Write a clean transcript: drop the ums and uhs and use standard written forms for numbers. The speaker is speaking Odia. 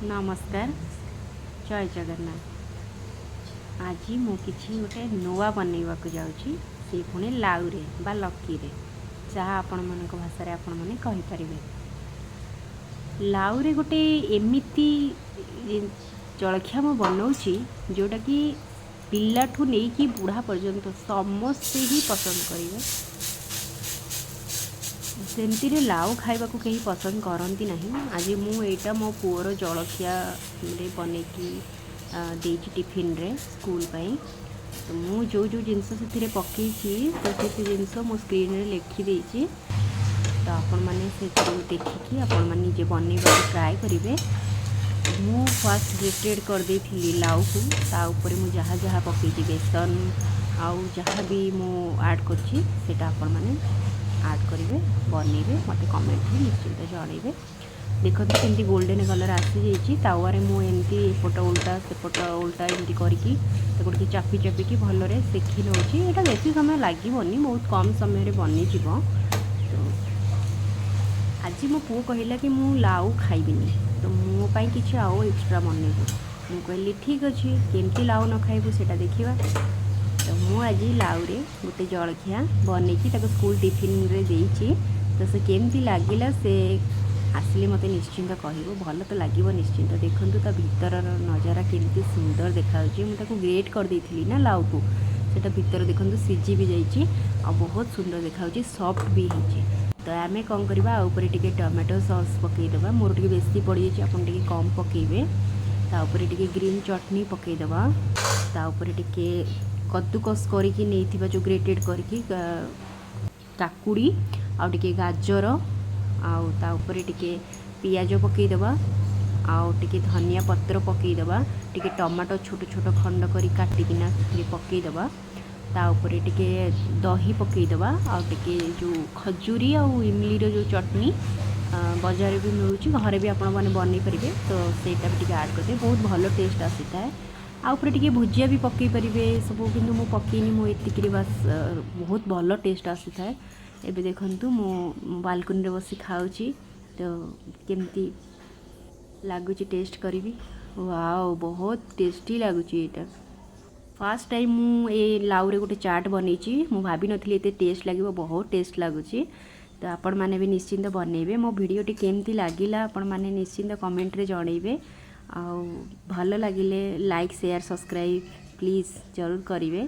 ନମସ୍କାର, ଜୟ ଜଗନ୍ନାଥ। ଆଜି ମୁଁ କିଛି ଗୋଟେ ନୂଆ ବନେଇବାକୁ ଯାଉଛି, ସେ ପୁଣି ଲାଉରେ ବା ଲକିରେ, ଯାହା ଆପଣମାନଙ୍କ ଭାଷାରେ ଆପଣମାନେ କହିପାରିବେ। ଲାଉରେ ଗୋଟେ ଏମିତି ଜଳଖିଆ ମୁଁ ବନଉଛି, ଯେଉଁଟାକି ପିଲାଠୁ ନେଇକି ବୁଢ଼ା ପର୍ଯ୍ୟନ୍ତ ସମସ୍ତେ ହିଁ ପସନ୍ଦ କରିବେ। ସେମିତିରେ ଲାଉ ଖାଇବାକୁ କେହି ପସନ୍ଦ କରନ୍ତି ନାହିଁ। ଆଜି ମୁଁ ଏଇଟା ମୋ ପୁଅର ଜଳଖିଆରେ ବନେଇକି ଦେଇଛି ଟିଫିନରେ ସ୍କୁଲ ପାଇଁ। ତ ମୁଁ ଯେଉଁ ଯେଉଁ ଜିନିଷ ସେଥିରେ ପକେଇଛି, ତ ସେ ସେ ଜିନିଷ ମୁଁ ସ୍କ୍ରିନ୍ରେ ଲେଖିଦେଇଛି। ତ ଆପଣମାନେ ସେଥିରୁ ଦେଖିକି ଆପଣମାନେ ନିଜେ ବନେଇବାକୁ ଟ୍ରାଏ କରିବେ। ମୁଁ ଫାର୍ଷ୍ଟ ଗ୍ରେଟେଡ଼୍ କରିଦେଇଥିଲି ଲାଉକୁ। ତା ଉପରେ ମୁଁ ଯାହା ଯାହା ପକେଇଛି, ବେସନ ଆଉ ଯାହା ବି ମୁଁ ଆଡ଼୍ କରିଛି, ସେଇଟା ଆପଣମାନେ ଆଡ଼୍ କରିବେ, ବନେଇବେ, ମୋତେ କମେଣ୍ଟରେ ନିଶ୍ଚିନ୍ତ ଜଣାଇବେ। ଦେଖନ୍ତୁ, କେମିତି ଗୋଲ୍ଡେନ୍ କଲର୍ ଆସିଯାଇଛି। ତାୱାରେ ମୁଁ ଏମିତି ଏପଟ ଓଲଟା ସେପଟ ଓଲଟା ଏମିତି କରିକି ତାକୁ ଟିକେ ଚାପି ଚାପିକି ଭଲରେ ସେକି ନେଉଛି। ଏଇଟା ବେଶୀ ସମୟ ଲାଗିବନି, ବହୁତ କମ୍ ସମୟରେ ବନିଯିବ। ତ ଆଜି ମୋ ପୁଅ କହିଲା କି ମୁଁ ଲାଉ ଖାଇବିନି, ତ ମୋ ପାଇଁ କିଛି ଆଉ ଏକ୍ସଟ୍ରା ବନେଇବୁ। ମୁଁ କହିଲି, ଠିକ୍ ଅଛି, କେମିତି ଲାଉ ନ ଖାଇବୁ ସେଇଟା ଦେଖିବା। ତ ମୁଁ ଆଜି ଲାଉରେ ଗୋଟେ ଜଳଖିଆ ବନେଇକି ତାକୁ ସ୍କୁଲ ଟିଫିନରେ ଦେଇଛି। ତ ସେ କେମିତି ଲାଗିଲା, ସେ ଆସିଲେ ମୋତେ ନିଶ୍ଚିନ୍ତ କହିବ। ଭଲ ତ ଲାଗିବ ନିଶ୍ଚିନ୍ତ। ଦେଖନ୍ତୁ, ତା ଭିତରର ନଜାରା କେମିତି ସୁନ୍ଦର ଦେଖାଯାଉଛି। ମୁଁ ତାକୁ ଗ୍ରେଟ୍ କରିଦେଇଥିଲି ନା ଲାଉକୁ, ସେଇଟା ଭିତରେ ଦେଖନ୍ତୁ ସିଝି ବି ଯାଇଛି ଆଉ ବହୁତ ସୁନ୍ଦର ଦେଖାଯାଉଛି, ସଫ୍ଟ ବି ହେଇଛି। ତ ଆମେ କ'ଣ କରିବା, ଆଉ ଉପରେ ଟିକେ ଟମାଟୋ ସସ୍ ପକାଇଦେବା। ମୋର ଟିକେ ବେଶୀ ପଡ଼ିଯାଇଛି, ଆପଣ ଟିକେ କମ୍ ପକାଇବେ। ତା ଉପରେ ଟିକେ ଗ୍ରୀନ୍ ଚଟନି ପକାଇଦେବା। ତା ଉପରେ ଟିକେ କଦ୍ଦୁକସ କରିକି ନେଇଥିବା, ଯେଉଁ ଗ୍ରେଟେଡ଼୍ କରିକି କାକୁଡ଼ି ଆଉ ଟିକେ ଗାଜର, ଆଉ ତା ଉପରେ ଟିକେ ପିଆଜ ପକାଇଦେବା ଆଉ ଟିକେ ଧନିଆ ପତ୍ର ପକାଇଦେବା। ଟିକେ ଟମାଟୋ ଛୋଟ ଛୋଟ ଖଣ୍ଡ କରି କାଟିକିନା ସେଥିରେ ପକାଇଦେବା। ତା ଉପରେ ଟିକେ ଦହି ପକାଇଦେବା ଆଉ ଟିକେ ଯେଉଁ ଖଜୁରୀ ଆଉ ଇମଲିର ଯେଉଁ ଚଟନି, ବଜାରରେ ବି ମିଳୁଛି, ଘରେ ବି ଆପଣମାନେ ବନେଇ ପାରିବେ, ତ ସେଇଟା ବି ଟିକେ ଆଡ଼୍ କରିଦେବେ, ବହୁତ ଭଲ ଟେଷ୍ଟ ଆସିଥାଏ। ଆଉ ଉପରେ ଟିକେ ଭୁଜିଆ ବି ପକାଇ ପାରିବେ ସବୁ, କିନ୍ତୁ ମୁଁ ପକେଇନି। ମୁଁ ଏତିକିରେ ବାସ୍ ବହୁତ ଭଲ ଟେଷ୍ଟ ଆସିଥାଏ। ଏବେ ଦେଖନ୍ତୁ, ମୁଁ ବାଲକୁନିରେ ବସି ଖାଉଛି, ତ କେମିତି ଲାଗୁଛି ଟେଷ୍ଟ କରିବି। ୱାଓ, ବହୁତ ଟେଷ୍ଟି ଲାଗୁଛି ଏଇଟା। ଫାର୍ଷ୍ଟ ଟାଇମ୍ ମୁଁ ଏ ଲାଉରେ ଗୋଟେ ଚାଟ୍ ବନେଇଛି। ମୁଁ ଭାବିନଥିଲି ଏତେ ଟେଷ୍ଟ ଲାଗିବ। ବହୁତ ଟେଷ୍ଟ ଲାଗୁଛି। ତ ଆପଣମାନେ ବି ନିଶ୍ଚିନ୍ତ ବନେଇବେ। ମୋ ଭିଡ଼ିଓଟି କେମିତି ଲାଗିଲା, ଆପଣମାନେ ନିଶ୍ଚିନ୍ତ କମେଣ୍ଟରେ ଜଣାଇବେ। ଆଉ ଭଲ ଲାଗିଲେ ଲାଇକ୍, ସେୟାର, ସବସ୍କ୍ରାଇବ୍ ପ୍ଲିଜ୍ ଜରୁର କରିବେ।